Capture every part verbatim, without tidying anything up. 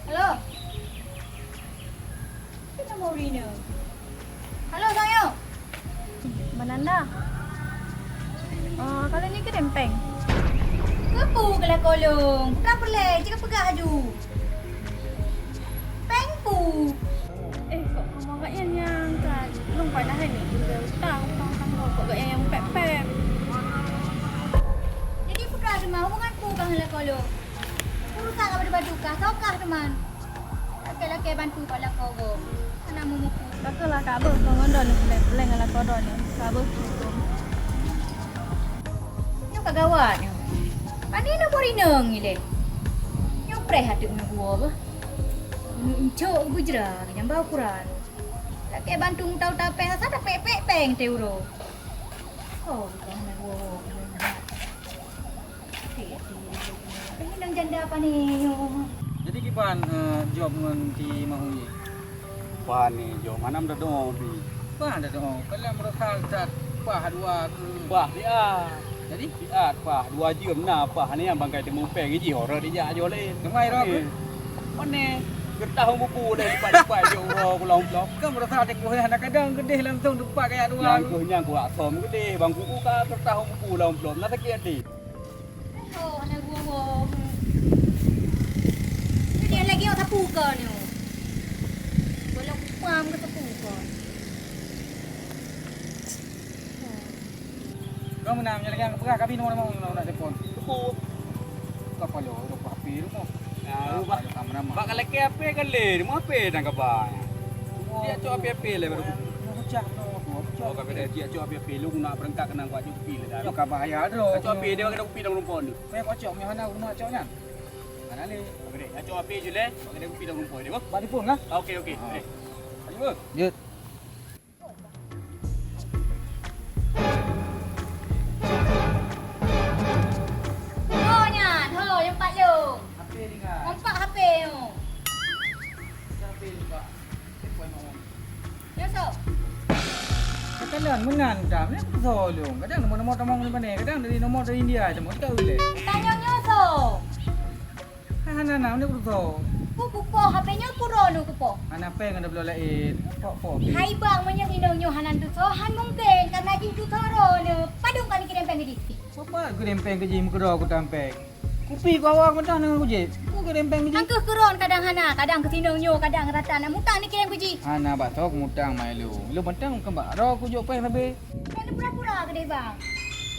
Halo. Kenapa urina? Halo, Sang Yo. Mananda. Ah, kalau ni keudeung péng. Keupeue keulah kolong? Bukan peureulèe, jeuet keu peugah aju. Péng peue? Eh, kok kamoe agak nyan nyang ka lôn padah ni? Utang, utang, utang, kok agak nyan nyang pèk-pèk. Jadi, peugah teuma hubungan peue kah ngon lakoe lôn? Urusan ka badu-badu kah, soe kah teuma? Lakèe-lakèe bantu bak lakoe gob. Hana meumupu. Ka keuh lah, ka beuh keu ngon droeneuh, peureulèe-peureulèe ngon lakoe droeneuh. Ka beuh keu. Nyoe ka gawat nyoe. Pane nyoe boh rineueng ilèe. Nyoe preh ateueh nyoe geuwoe beuh. Nyoe incok beujra nyang ba ukuran. Lakèe bantu uta-uta péng, rasa tapék-pék péng teuh uroe. Oh, bukan nyoe geuwoe. Hei, hei, hei, hei. Hei, nang janda pane nyoe. Jadi kiban, eh, job ngon si Mak Uye? Pane job, hana meudodo pi. Bah dodo, kalian meurasa that pah dua keu. Pah siat. Jadi? Siat pah, dua jeuem na pah ni nyang bangkai teumu péng jih, ora dijak jo laén. Kemai ro. Pane. Geutah buku deh lipat-lipat jok uroe keu lom-lom. Kan meurasa até kueh hana kadang geudeh langsung teumpat kaya dua. Nyang kueh nyang kueh asom geudeh, bang kuku ka geutah buku lom-lom. Na sakét até. Oh, aneuk buah-buah. Jadi lagi awak sapu ka ni. Kalau kupam ke sapu ka. Kau menang, nyoe lagèe nyang peugah, kami nomor limong nak telepon. Telepon. Kau palo, udah HP rumah. Ya, bak, bak kaleke HP kan le, rumah HP dan kabar. Dia cok HP-HP le baru. Mau pecah, mau, mau pecah. Oh, kami dah dia cok HP-HP, lu nak berengkak kena buat jupi le dah. Cok kabar ya, bro. Cok HP dia kena kupi dalam rumpon tu. Saya kocok, punya mana rumah cok nyan? Mana le? Oke deh, cok HP je le. Kena kupi dalam rumpon dia, bro. Bak telepon lah. Oke, oke. Ah. Eh. Ayo, bro. Jut. Ho nyan, ho, nyang pat lôn. H P ringan. Nampak H P nyoe. H P lupa. Telepon nyoe. Nyoe soe? Kadang meunan tam, ni aku soe lôn. Kadang nomor-nomor tamong dari mana? Kadang dari nomor dari India, tamong dekat ulèe. Tanyong nyoe soe? Hai, hana na, ni kuruso. Ku kupoh, H P nyoe pura nu kupoh. Hana péng ada bloe laén. Pok-pok. Hai bang, meunyoe inong nyoe hana tuso, han mungken, karena jih tuso droeneuh. Padum ka neukirém péng keu jih? Soe pat kirém péng keu jih, meukeudroe kutang péng. Kupi ku awak meudah ngon kujép. Ku kirém péng keu jih. Angkeuh keuron kadang hana, kadang keu sinong nyoe, kadang rata na mutang neukirém keu jih. Hana bak soe kumutang, Mai Lu. Lu mantong keu bak droe kujok péng sabé. Nyan neupura-pura keudeh bang.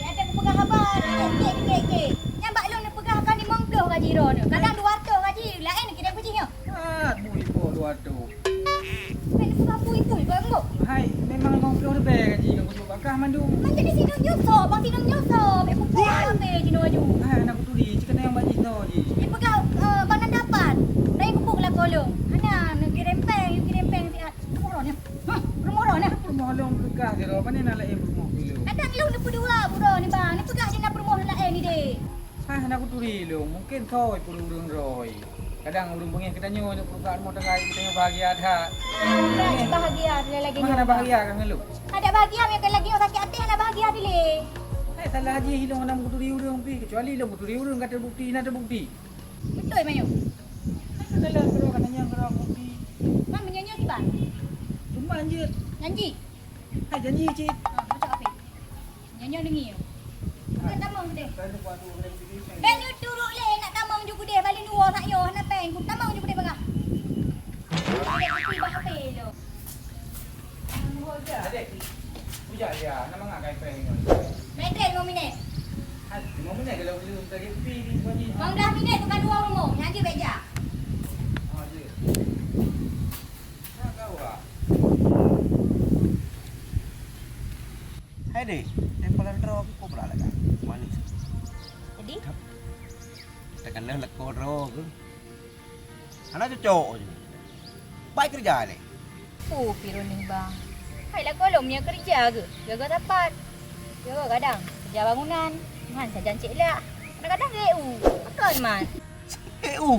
Di ateueh kupeugah haba, kek, kek, kek, kek. Nyan bak lôn neupeugah kan limong ploh gaji droeneuh. Kadang dua ratoh gaji, laén neukirém keu jih nyoe. That, bui po dua ratoh. Bèk neupeugah bui-bui, kau embok. Hai, memang limong ploh leubeh gaji ngon kujok bakah mandum. Man jadi sinong nyoe soe, bang sinong nyoe soe. Bèk kupeugah haba jinoe aju. Hai, hana kuturi, cit keuneuk nyang bak jih soe jih. Dipeugah, eh, bang nan dapat. Laén kupeugah lakoe lôn. Hana, neukirém péng, neukirém péng siat. Peurumoh droeneuh. Hah, peurumoh droeneuh. Peurumoh lôn peugah sidroe, pane na laén peurumoh keu lôn. Kadang lôn neupeudua buroe ni bang, neupeugah di na peurumoh laén ni deh. Hah, hana kuturi lôn, mungken soe peurumoh ureueng roe. Kadang ureueng beungéh geutanyoe nyang peurusak rumoh tangga geutanyoe bahagia that. Nah, bahagia dia lagi. Mah hana bahagia ka ngon lôn. Ada bahagia, meunan lagi nyang sakét até hana bahagia dilèe. Hai, salah jih lôn hana kuturi ureueng pih, kecuali lôn kuturi ureueng ka teubukti, na teubukti. Beutôi, Mayong. Kan keu dalam keudroe ka tanyong keudroe kopi. Mak meunyoe-nyoe kiban? Teuma jeuet. Nyan jih? Hai, janji cit. Ha, macam apa? Nyan nyoe deungi. Bukan tamong deh. Saya lupa tu, boleh pergi. Bèk nyoe turok lé, nak tamong ju keudeh, balik nuwoe sak nyoe, hana péng, ku tamong ju keudeh bagah. Ada kopi bah H P lo. Adek, bujang dia, nama ngak kai prank nyoe? Prank lima minit. Hai, lima minit kalau belum tadi pi ni, Pak Haji. Lima belas minit bukan dua umur, nyan je bèk jak. Oh, je. Nak kau ah. Hai deh, tempelan rok kau pula lagak. Manis. Jadi? Tekan dah lekor rok. Hana cocok je. Bai keureuja lé. Peue pi droeneuh bang? Hai lakoe lôn meunyoe keureuja geuh, jaga sapat. Jaga kadang keureuja bangunan, nyan sajan cék lak. Kadang-kadang geu E U. Pakon man? E U?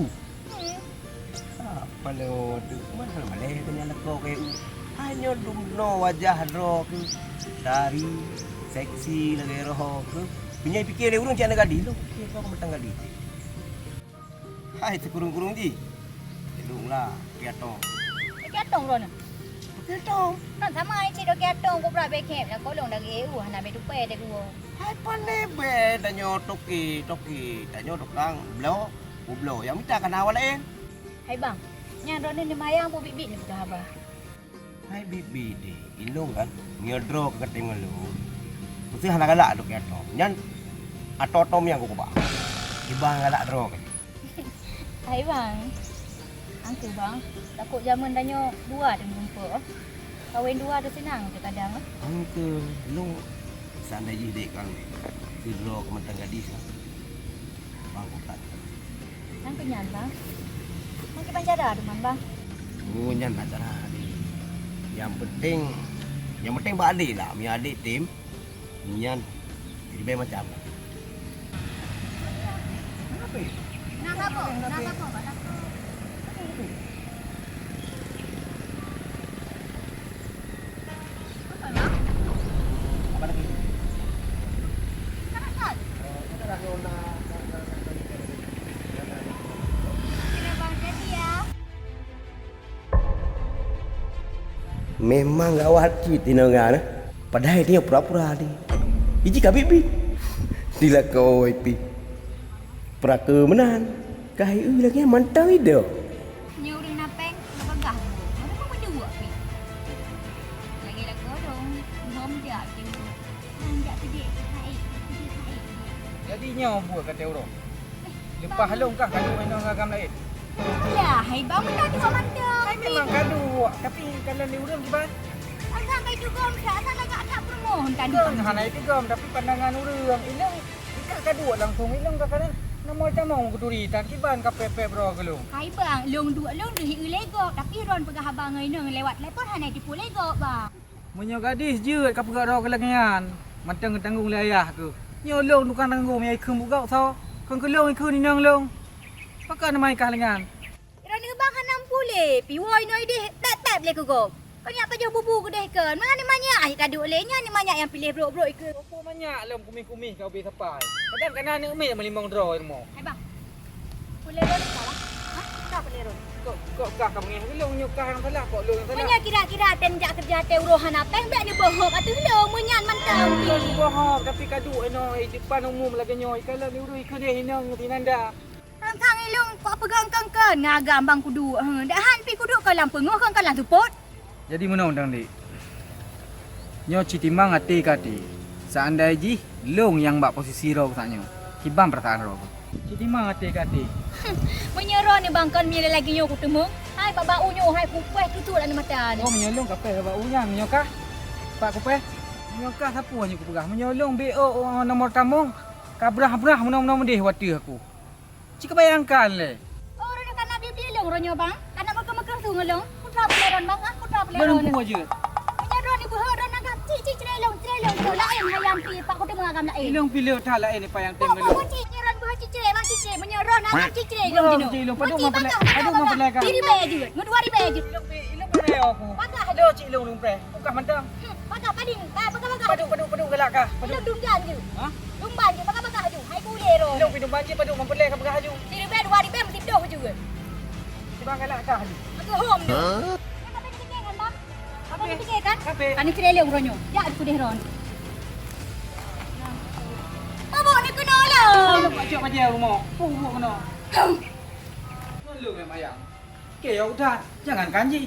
Hmm. Apa lé tu? Mana malèe keu nyan lakoe geu E U? Hanyoe dum droe wajah droe keu tari, seksi lagèe roh keu. Meunyoe pike lé ureueng cit hana gadih lôn, pike droe keu mantong gadih. Hai, teukurong-kurong jih. Jadi Lah, kiatong. Kiatong droeneuh? Kiatong. Kan sama ai cit do kiatong, kubra bèk khép, na kolong dari eu, hana bèk tupai dari gua. Hai, pandai bèk tanyoe toke, toke, tanyoe tukang bloe, kubloe. Nyang mita kana awak laén. Hai bang, nyan droeneuh neumayang peue biet-biet neupeugah haba. Hai biet-biet deh, ilong kan, meunyoe droe ka katem ngon lôn, peuseuh hana galak lôn keu atoe. Nyan atoe-atoe nyang kukeubah. Kiban galak droe kan. Hai bang, angkeu bang, takot jameun tanyoe dua teungoh muphom. Kawen dua teuh seunang teukadang. Angkeu, lôn seandai jih dek kan, sidroe keu mantong gadis kan. Bang, kutat. Nyan keu nyan, Bang. Nyan keu bancara teuma, Bang. Oh, nyan acara ni. Nyang penting, nyang penting bak adek lah. Meunyo adek tem, nyan leubeh macam. Kenapa? Nak apa? Nak apa? Nak apa? Memang gawat cit inong nyan, eh. Padahai nyoe pura-pura di. Iji ka biet-biet. Dilakoi pih. Peuraka meunan. Ka hi-eu lagèe mantong idok. Nyoe ureueng na péng, ka bagah buet. Mana pun meuduek pih. Lagèe lakoe dong, hom jak pih. Nang jak keudéh, hai, keudéh, hai. Jadi nyoe buet kata ureueng. Leupah lôn kah kadu inong agam laén. Ya, hai bang, meunan dua mantong. Hai memang kadu, tapi kalau di ureueng kiban. Agam kai tugom, asal agak-agak peurumoh kan. Kan hana tugom, tapi pandangan ureueng. Inong Ka, ka duek langsung ilong ka kana nomor tamong kuturi tan kiban ka pep-pep droe keu lôn. Hai bang, lôn duek lôn deuh i lé gob, tapi droen peugah haba ngon inong lewat telepon hana jipeu lé gob, bang. Meunyoe gadis jeuet ka peugah droe keu lagèe nyan, mantong geutanggong lé ayah keuh. Nyoe lôn tukang tanggong nyang ikheun buet gob soe? Kon keu lôn ikheun inong lôn. Pakon nama ikah lé nyan? Droeneuh bang hana meupuléh, piwoe inoe ideh pép-pép lé keu gob. Kon nyak pajoh bubu keudeh kon, mangat neumanyak ahi ka duek lé nyan, neumanyak nyang piléh brok-brok ikeue. Soe manyak lom kumih-kumih ka ubé sapai. Kadang kana aneuk miet meulimong droe rumoh. Hai bang. Puléh droeneuh salah. Hah? Ka puléh droeneuh. Kok, kok kah ka meungéh ulôn nyoe kah nyang salah, kok lôn nyang salah? Meunyoe kira-kira tem jak keureuja teuh uroe hana péng, bèk neubohong ateueh lôn, meunyan mantong. Bukan bohong, tapi ka duek inoe, eh, depan umum lagèe nyoe, ikalon ureueng ikeue deh inong sinanda. Kang-kang ilong kok peugah kang-kang ngon agam bang kuduek, he. Dak han pih kuduek ka lam peungoh, kang ka lam seupôt. Jadi meunoe dang, Dik. Nyoe ci timang até keu até. Seandai jih lôn nyang bak posisi droe saat nyoe, kiban peurasaan droe? Ci timang até keu até. Meunyoe droeneuh bang kon milék lagèe nyoe kuteumé, hai bak bak u nyoe hai kupéh tutuek lam mata nyoe. Oh, meunyoe lôn kapéh bak u nyan, meunyoe kah? Pak kupéh? Meunyoe kah sapeue nyoe kupeugah? Meunyoe lôn B O, oh, nomor tamong, ka brah-brah meunoe-meunoe meudeh watèe aku. Cit kabayangkan lé. Oh, droeneuh kana bie-bie lôn droeneuh, bang. Kana meukeu-meukeu su ngon lôn. Putra peuleron, bang, ah, putra peuleron. Meunyoe droeneuh beuhe droeneuh agam, cit, cit, ciré lôn, ciré lôn. Laén hayam pi, pak kuteumé agam laén. Ilong pih le that laén, Pak, nyang tem ngon lôn. Cit, nyoe droeneuh beuhe cit ciré, bang, cit ciré. Meunyoe droeneuh agam cit ciré lôn jinoe. Ilong padu meupeulai, padu meupeulai kan. Diri bae jeuet, meudua ribèe jeuet. Ilong pih, ilong pih aku. Patah. Aduh, cik ilong lumpreh. Bukah mantong. Hmm, bukah paling. Ba, bukah, bukah. Padum, padum, padum galak kah? Padum. Ilong dum jan jeuet. Hah? Lumban jeuet, bukah, bukah jeuet. Hai kulé ro. Ilong pih lumban jeuet, padum meupeulai ka bukah aju. Siribèe dua ribèe meusidôh jeuet. Sibang galak kah aju. Aku hom tu. Hah? Kan apa dipikir kan, Bang? Apa dipikir kan? Apa? Ani ciré lé uroe nyoe. Jak aku deh ron. Mabok ni kena lah. Kalau buat cok aja rumah. Pun buat kena. Lalu memang ayam. Oke, ya udah, jangan kanji.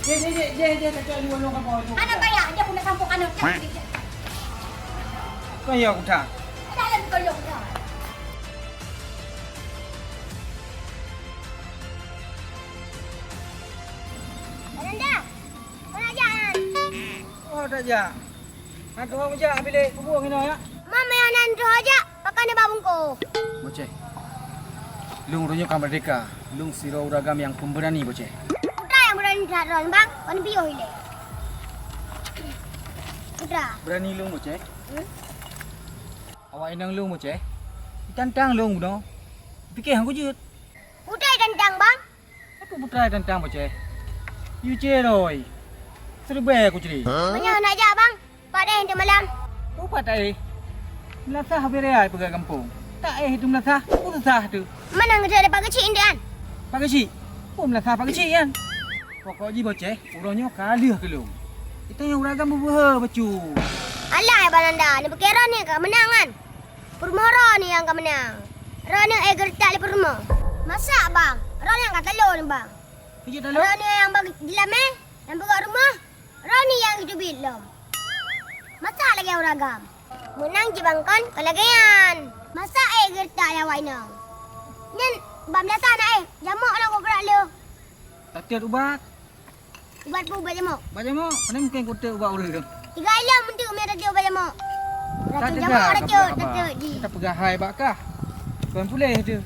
Jeh, jeh, jeh, jeh, jeh, kacau dua orang kamu itu. Anak bayar, dia pun nak sampuk anak. Kau ya udah. Ada lagi kau ya udah. Ananda, kau nak jalan? Oh, tak jak. Nak kau jak bilik kubur kena ya? Mama yang nanti aja. Pakon nibak bungkôh. Boceh. Lôn uroe nyoe ka meurdeka. Lôn sidroe ureueng agam nyang pemberani, Boceh. Putra nyang beurani that droen, Bang. Kon piôh ilèe. Putra. Beurani lôn, Boceh. Hmm? Awak inong lôn, Boceh. Itantang lôn bunoe. Pike han kujeuet. Putra itantang, Bang. Aku putra tantang Boceh. Yu cre roi. Seureubai aku cre. Meunyoe nak jak, Bang, pat éh teumalam? Upat éh. Meulasah habéh raya peugah gampông. Tak eh, itu meulasah. Peue susah tu? Mana ngeuda ada Pak Keuchik indak nyan? Pak Keuchik? Peue meulasah Pak Keuchik nyan? Pokok jih Boceh, uroe nyoe ka lheueh keu lôn. Kita nyang uragam beubeuhe bacut. Alah, Bang Nanda, ni pike droeneuh ka meunang kan? Peurumoh droeneuh nyang ka meunang. Droeneuh eh geureutak lé peurumoh. Masa, Bang? Droeneuh nyang ka talon, Bang. Keuchik talon? Droeneuh nyang bak jilamé, nyang peugah rumoh, droeneuh nyang geuteubiet lom. Masa lagèe uragam? Meunang jibangkon kon lagèe nyan. Masa eh geureutak lé awak inong? Nyan bak meunasah na eh, jamok na kok brat lé. Tatet ubat. Ubat peue ubat jamok? Ubat jamok, pane mungken kuteuk ubat ureueng. Tiga ilong meuntui umi racun ubat jamok. Racun jamok, racun, racun ji. Kita peugah hai bak kah. Kon puléh tu.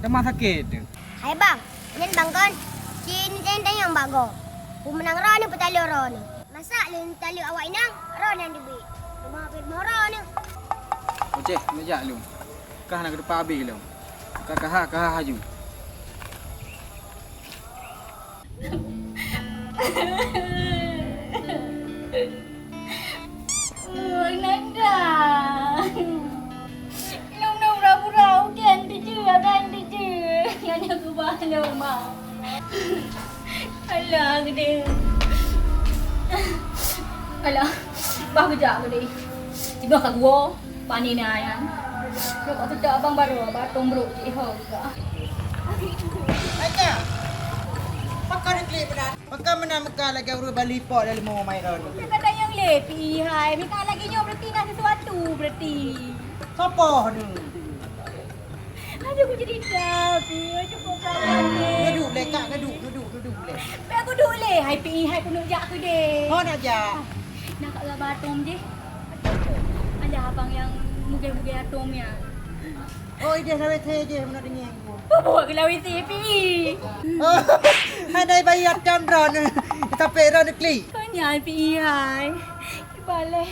Teuma sakét tu. Hai bang, nyan bang kon. Ci ni teng-teng nyang bak gob. Peue meunang droeneuh peutaleuek droeneuh. Masa lôn taleuek awak inong, droeneuh nyang teubiet. Teuma pih moh droeneuh. Oke, neujak lôn. Kah na keudeupa abéh lom. Ka kaha, kaha haju. Oh, Nanda. Lom-lom pura-pura ujan teujeuet, ujan teujeuet. Nyan aku bah lom, Mak. Alah, gede. Alah, bah geujak gede. Tiba ka gua. Pani na nyan. Lôn ka teudak abang baroe, abang tom brok jih ho juga. Aja. Pakon klik beuna. Pakon meunan meuka lagèe ureueng bali po dalam rumah mai ron. Kata nyang le pi hai, mita lagi nyoe berarti na sesuatu berarti. Sopoh ni? Aduh, aku jadi dah, pi. Cukup kawan ni. Neuduk lé, Kak, neuduk, neuduk, neuduk lé. Tapi aku duk lé, hai pi hai aku nak jak ke deh. Ho nak jak? Nak kat gaba atom je. Ada abang yang mugah-mugah atom ya. Oh, ideh lawét je meunan deungieng. Bubuh ke lawét si pi. Oh, hai dai bayi atom drone. Sampai drone klik. Kau ni pi hai. Kibalai.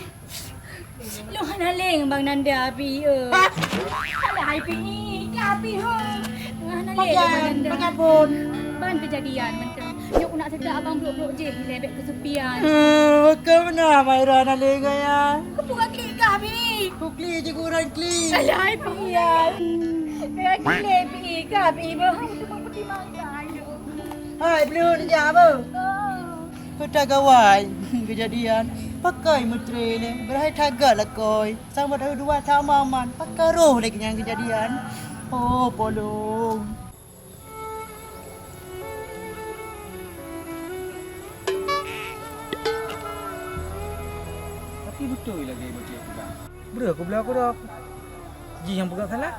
Lôn hana lé ngon Bang Nanda, Pi, eu. Alah, hai Pi, ka Pi, ho. Lôn hana lé ngon Bang Nanda. Ban keujadian mantong. Nyoe ku nak seutôt abang brok-brok jih, ilèe bèk keusupian. Eh, keu meunan Maira hana lé ngon nyan? Keupeue ka klik kah, Pi? Kuklik jih, kurang klik. Alah, hai Pi, ya. Bèk ka klik, Pi, ka Pi, beuh. Hai, belum jak, beuh. Oh. Peue gawai keujadian, pakon meutre lé, beurahai that gét lakoe, sambot dua sama man, pakon roh lé nyang keujadian. Oh, polong. Tapi beutôi lagèe Boceh peugah. Breuh kubloe keudroe. Jih nyang peugah salah.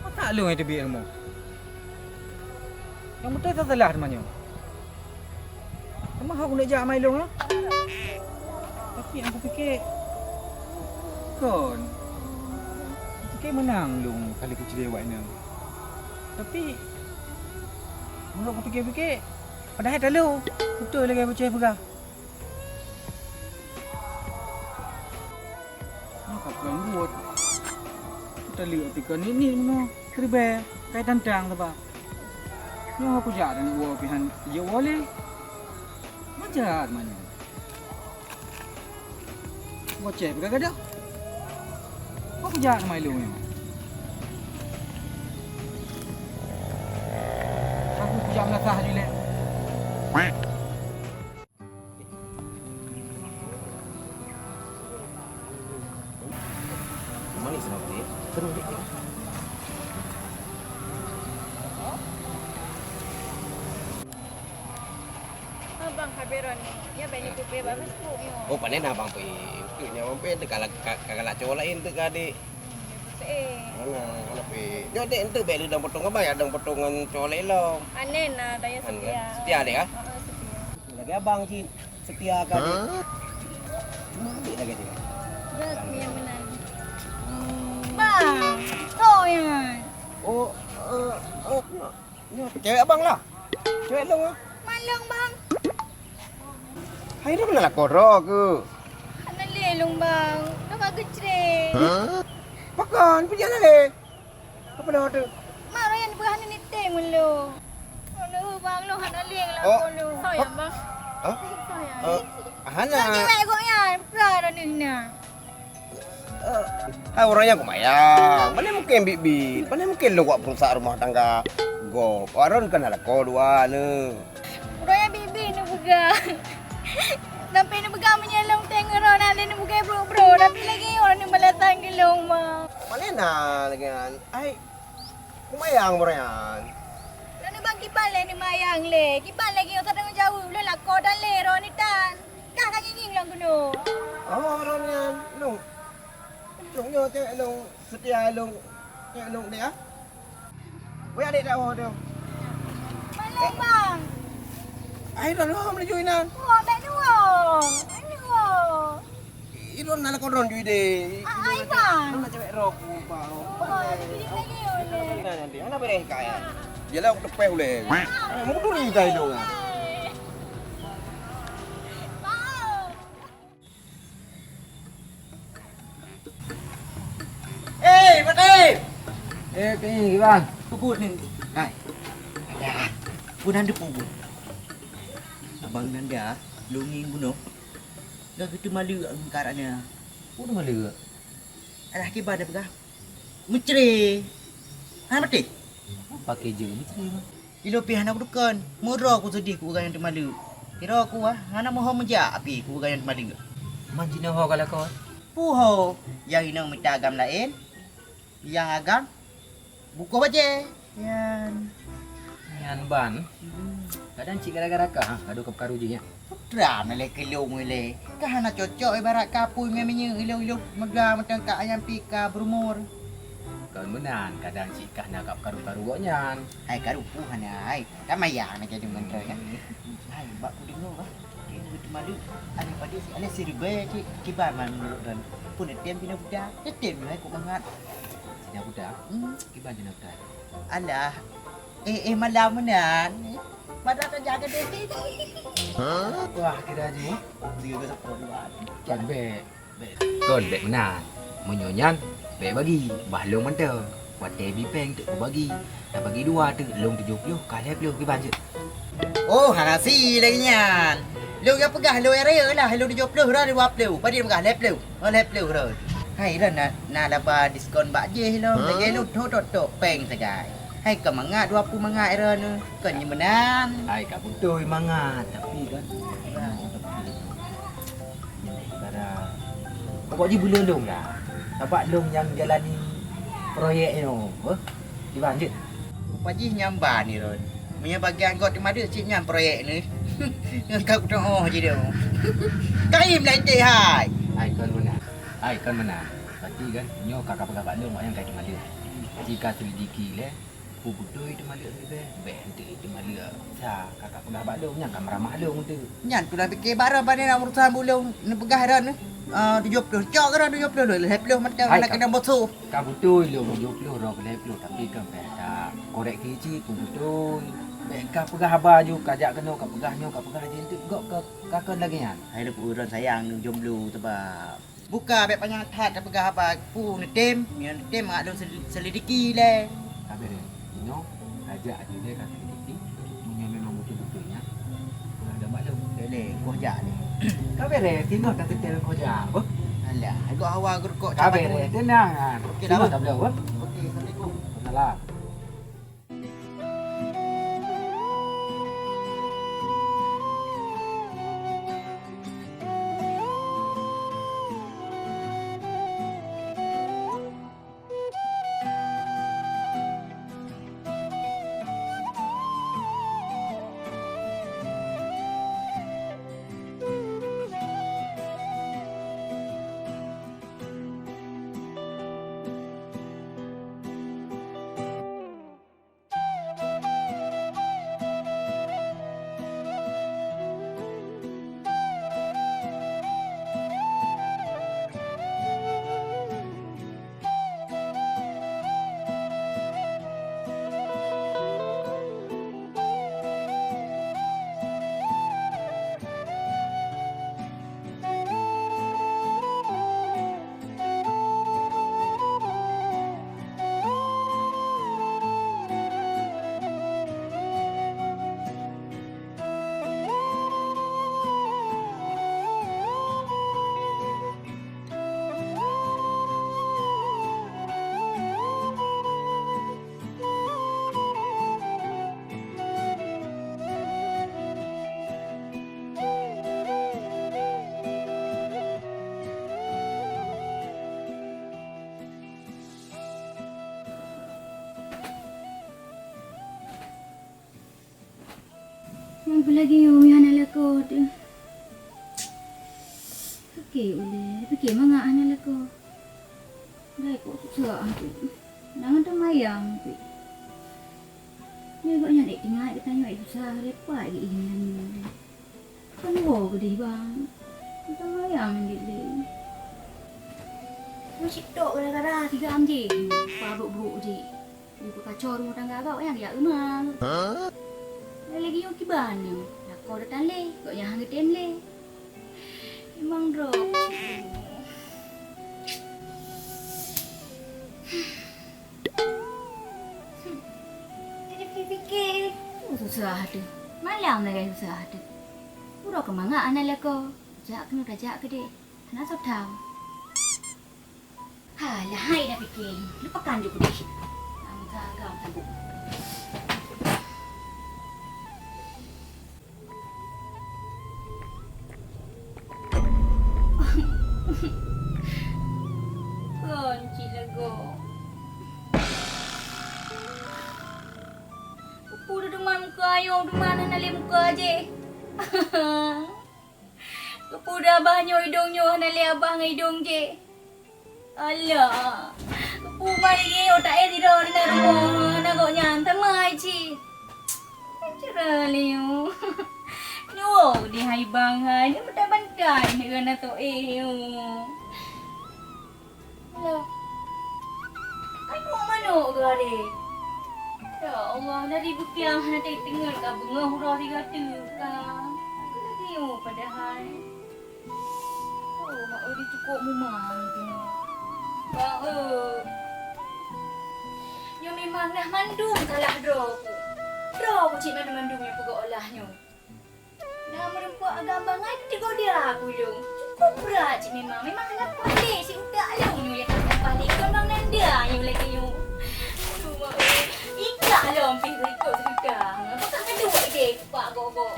Masa lôn nyang teubiet rumoh? Nyang beutôi salah teuma nyoe. Teuma hok keuneuk jak ma i lôn, ha? Tapi nyang kupike, kon. Kupike meunang lôn kali kucilée awak inong. Tapi, meunurot kupike-pike, padahai talo. Beutôi lagèe Boceh peugah. Nyoe ka peurang buet. Taleuek pih kon niet-niet meunoe, keuribèe, kai tantang saba. Nyoe kujak dan woe pih han jeuet woe lé. Majar manyang. Boceh pih ka gadôh. Kok kujak nama ilong nyoe? Aku kujak meulasah ju lé. Abang Haberon ni, ya bani kupe ba Facebook nyoe. Oh, panen abang pi. Pi nyoe abang pi teuka ka galak cowok lain teuka dek. Eh. Mana, mana pi? Nyoe dek entuk bek lu dang potong abang ya dang potongan cowok lain lo. Anen lah, tanya setia. Setia dek ah? Heeh, setia. Lagi abang cit. Setia ka dek. Cuma ambil lagi dek. Bang, kau yang. Oh, eh, eh, nyoe cewek abang lah. Cewek long ah. Malong bang. Hai dah kena lakor ke? Hana lé long bang. Dah ka geucre. Pakan, pergi hana lé. Apa dah tu? Mak raya ni berhana ni teng mulu. Aduh bang, long hana lé lah. Oh. Sayang bang. Hah? Sayang. Eh, hana. Lagi baik kok ya. Pula dah ni nah. Hai ureueng nyang kumayang, pane mungken biet-biet, pane mungken lôn wak peurusak rumoh tangga gob. Aaron kan hana lakoe dua neu. Ureueng nyang biet-biet neupeugah. Sampai neupeugah meunyoe lôn teuh ngon droeneuh lé neupeugah brok-brok, tapi lagèe nyoe neubalatan keu lôn, Bang. Pane na lagèe nyan? Ai, kumayang ureueng nyan. Droeneuh Bang kiban lé neumayang lé. Kiban lagèe nyoe tanggung jaweueb lôn lakoe dan lé droeneuh tan. Kah ka ngieng-ngieng lôn keunoe. Oh, droeneuh nyan lôn. Cok nyoe cewek lôn, seutia lôn, cewek lôn deh, ah. Weh, adek dak woe tu. Maleng, Bang. Ai, dah lom laju inan. Wah, bèk dua. Aduh. Ilôn na lakoe droen ju ideh. Ah, ai, Bang. Ilôn na cewek rok, Bang. Wah, jadi lagi, oleh. Nah, nanti, anak beres kaya. Dia lah aku tepeh uleh. Ah, mau dulu kita ilôn, ah. Bang. Eh, Fatim! Eh, Pi, Bang. Peubuet ni. Hai. Ada. Pun ada peubuet. Abang Nanda, lunging bunoe. Dah gitu malu angkarannya. Pun malu. Alah, kiban dah peugah. Meucre. Hana maté. Apa keje meucre, Bang? Ilôn pih hana kudukon. Meudroe kuseudeh keu ureueng nyang teumaleuk. Sidroe ku, ah, hana meuho meujak pih keu ureueng nyang teumaleuk. Man jinoe ho ka lakoe? Peue ho, nyang inong mita agam laén, nyang agam bukon bajée. Nyan. Nyan ban. Hmm. Kadang cit gara-gara kah, ha, gadoh ka peukaru jih, ya? Putra na lé keu lôn ilée. Ka hana cocok ibarat ka apui ngon minyeuk ilôn-ilôn meuga meuteungka ayam pih ka beurumor. Kon meunan, kadang cit ka hana ka peukaru-karu gobnyan. Hai karu peue hana hai. Ka maya na jadi menteri kan. Hai bak ku deungoe bah. Keu teumaleuk. Ada pada si, ada si ribée cit kiban man meunurot droen. Pun tem pina buta. Tem hai kok mangat. Sida buta. Hmm. Kiban jinoe buta. Alah. Eh, eh, malam meunan. Padahal ka jaga deh. Wah, kira ji. Tiga ke sepuluh dua. Kan bèk. Kon bèk meunan. Meunyoe nyan, bèk bagi. Bah lôn mantong. Watèe bi péng teuk kubagi. Tabagi dua teuk, lôn tujoh ploh, ka lhèe ploh kiban jeuet. Oh, hana si lagèe nyan. Lôn nyang peugah lôn nyang rayeuk lah, lôn tujoh ploh, droen dua ploh. Padum peugah lhèe ploh. Oh, lhèe ploh droen. Hai, droen na, na laba diskon bak jih lôn. Lagèe lôn thô tok-tok péng sagai. Hai, ka mangat dua ploh mangat droen. Kon nyan meunan. Hai, ka beutôi mangat, tapi kan. Bara. Pokok jih buleuen lôn lah. Sabab lôn nyang jalani proyek nyoe, beuh. Kiban jeuet. Rupa jih nyang ban ni, Ron. Meunyoe bagian gob teumadeuek cit nyan proyek ni. Ngon ka kutoh jih dong. Kaim lah iteh hai. Hai kon meunan. Hai kon meunan. Berarti kan nyoe ka ka peugah bak lôn, awak nyan ka teumadeuek. Jika selidiki lé, Peue beutôi teumaleuek leubeh? Bèk enteuk teumaleuek sa, kakak peugah bak lôn, nyan ka meuramah lôn enteuk. Nyan peue na pike barô pane na urusan ulôn neupeugah droen, eh, tujoh ploh. Cok droen tujoh ploh, lhèe ploh mantong na keunong bosoh. Ka beutôi lôn tujoh ploh, droe lhèe ploh, tapi kan payah takoreksi cit, peue beutôi. Bèk ka peugah haba ju, ka jak keunoe, ka peugah nyoe, ka peugah jih enteuk, gok ka, ka kon lagèe nyan. Hai lôn peue droen sayang jomblo sabab Buka bèk panyang that tapeugah haba peue neutem, meunyoe neutem mangat lôn sel-, selidiki lé. Ka bèrèh, inoe, tajak ateueh lé ka selidiki, meunyoe memang beutôi-beutôi nyan, peugah lom bak lôn. Lé, lé, koh jak lé. Ka bèrèh, singoh tateutel koh jak, beuh. Alah, gok hawa geurukok. Ka bèrèh, teunang, ha. Oke, singoh tabloe, beuh. Oke, assalamualaikum. Waalaikumsalam. Apalagi nyoe meuhana lakoe teuh. Oke, ulèe. Pike mangat hana lakoe. Dah ikut susah tu. Nang ada mayang tu. Ni gobnyan dek tinggai geutanyoe susah lepat geuieng nyan. Kan woe geudeh bang. Geutanyoe mayang jeuet lé. Meusitok gara-gara tiga am jih. Pah brok-brok jih. Nyoe peukaco rumoh tangga gob nyang jak keumah. Hah? Lagi nyoe kiban nyoe. Lakoe datang lé, gobnyan han geutem lé. Memang droe. Jadi pikir-pikir, oh, susah tu. Malam lagi susah tu. Uroe keumangat aneuk lakoe. Jak keunoe tajak keudeh. Hana soe tau. Ha, lahai dah pikir. Lupakan je kudah. Angka agam tabuk. Kon cit lego. Peue duman muka ayong, duman hana lé muka jih. Keupeue abah nyoe idong nyoe hana lé abah ngon idong jih. Alah, keupeue mai lé nyoe taéh sidroe deungon rumoh hana gobnyan tamai cit. Cara lé nyoe. Nyoe di hai bang hai, nyoe bantai-bantai nyoe hana toh éh nyoe. Alah. Kan buet manok geuh, Adé. Ya Allah, dari beukiang hana teungeut ka beungoh uroe tiga teuk ka. Lagi nyoe padahai. Oh, mak, Adé cukôp mumang tu nyoe. Bang, eh. Nyoe memang nah mandum salah droe ku. Droe ku cit mandum-mandum nyang peugah olah nyoe. Nah, meureumpok agam bangai keuteuk dia aku lôn. Cukup brat cit memang. Memang hana paléh si utak lôn nyoe ya, hana paléh. Kon bang nanda nyoe lagèe nyoe. Aduh, mak, eh. Ikak lom pih berikot sudah. Apa tak ada lagi kupak gok-gok.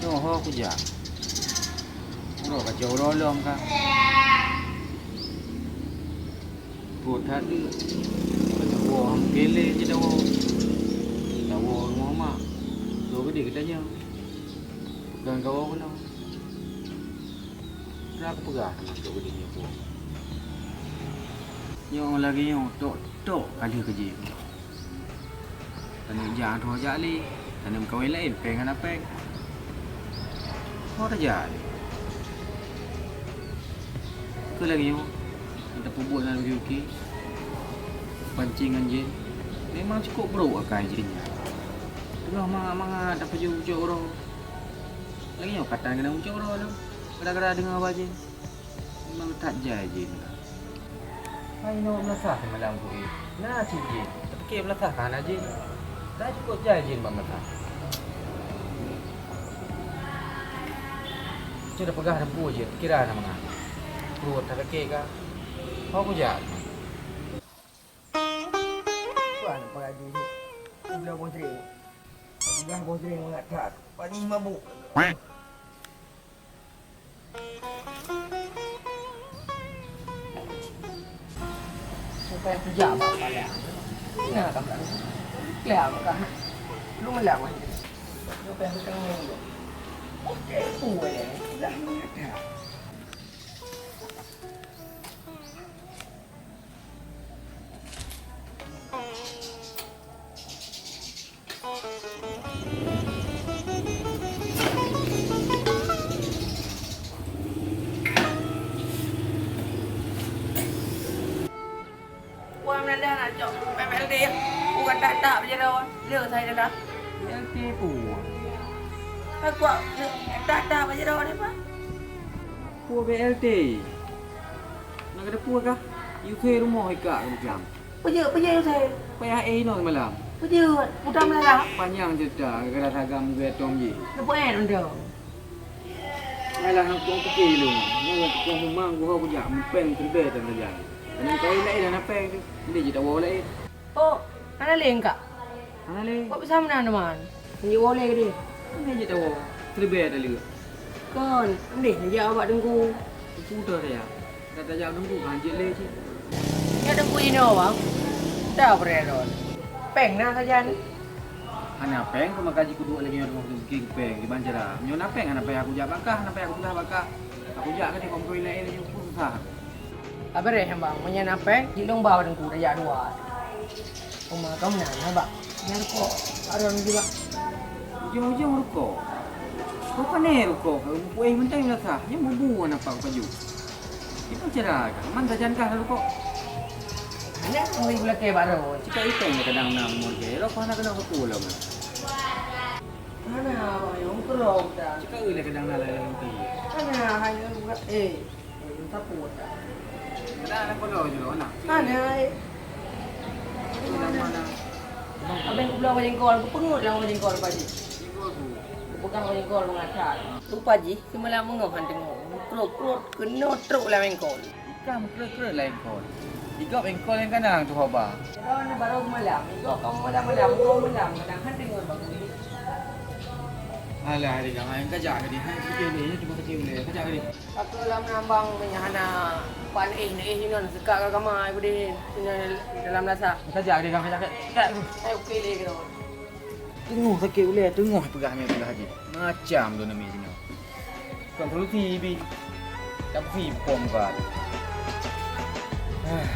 Nyoe ho kujak. Uroe ka jauh uroe lom ka. Pruet that deuek. Ka tawoe mungken lé jinoe. Tawoe rumoh mak. Soe geudeh geutanyoe. Peugah kawoe keunoe. Peue kupeugah teuma soe geudeh nyoe peue. Nyoe lagèe nyoe tok-tok ka lheueh keujeuet. Taneuk jak droe jak lé, taneuk meukawen laén péng hana péng. Ho tajak lé. Keu lagèe nyoe, nyang tapeubuet na uki-uki, pancéng ngon jén, memang cukôp brôk akai jén nyan. Teungoh mangat-mangat tapajoh ucok uroe. Lagèe nyoe ka tan keuneuk ucok uroe lom, gara-gara deungoe haba jén. Memang that jai jén ka. Hai nyoe meulasah seumalam ku éh. Na cit jén. Tapike meulasah ka hana jén. Ka cukôp jai jén bak meulasah. Cit tapeugah teumpu jén, kira na mangat. Pruet that kaki ka. Ho kujak. Tuan, apa lagi ni? Udah boh drink. Udah boh drink mangat that. Pani mabuk. Siapa yang kerja apa kalian? Ini anak kamu. Kelihatan kan? Lu melihat kan? Siapa yang bertemu? Oke, gue ya. Dah melihat. Wan meunandah na cok P P L D, bukan tak-tak beujaroe, le sai dadah. Tipu. Aku tak tak baju dah ni, Pak. Peue B L T? Na ka teupeue kah? Yusé rumoh ikak keujang. Peujeuet, peujeuet Yusé. Payah eh inoe semalam. Peujeuet, mudah meulalah. Panyang ceurita, gara-gara sagam geutom jih. Leupah eh nonton. Alah, hang kong pike lom. Nyoe tukang rumah geuho kujak mupeng keudeh dan raja. Keuneuk kawin laén hana peng tu. Mending jitawoe laén. Oh, hana lé engkak? Hana lé. Kok bisa meunan teuma? Nyoe woe lé keudeh. Mending jitawoe. Keudeh ada lé. Kon, mending jak bak teungku. Teungku dah ya. Dah tajak teungku kan jeuet lé cit. Ya teungku jinoe bang. Dah beredon. Peng na sajan. Hana peng keu maka jikuduek lagèe nyoe teungku bikin peng di bancara. Nyoe na peng hana payah kujak bak kah, hana payah kupeugah bak kah. Aku jak keu di kompoi laén laju susah. Abareh bang, meunyan na peng, jilong ba teungku tajak dua. Uma kamu na, na bak. Nyang rukok, aron juga. Ujong-ujong rukok. Rukok ni rukok, kueh menteng rasa. Nyang bubu anak pak paju. Itu cara kan, man sajan kah rukok. Hanya kami gula ke baru. Cika itong kadang na umur ke, rokok anak kena rukok lah. Mana abang yang kerok dah? Cika ule kadang na lain nanti. Mana hanya buka eh. Sapu dah. Ada anak pun dah jelo anak. Mana eh? Mana? Abang kubelah wajengkol, kupengut lah wajengkol pagi. Kupegang wajengkol mengacak. Lupa jih, semalam mengoh han tengok. Krok-krok kena truk lah wengkol. Ikan krek-krek lah engkol. Igop engkol yang kanang tu hoba. Kau ni baru malam, igop kamu malam-malam, mau malam, kadang han tengok bagus. Alah, hari kau main kajak ke dia? Hai, sikit boleh, cuma sikit boleh. Kajak ke dia? Aku dalam nambang punya hana pan eh ni eh ni non sekat ke kamar aku di dalam dasar. Kajak ke dia, kajak ke. Hai, okey leh kena. Teungoh sakét ulèe, teungoh peugah mé peugah jih. Macam tu nami sinoe. Kon solusi bi. Tapi pom kan. Ah.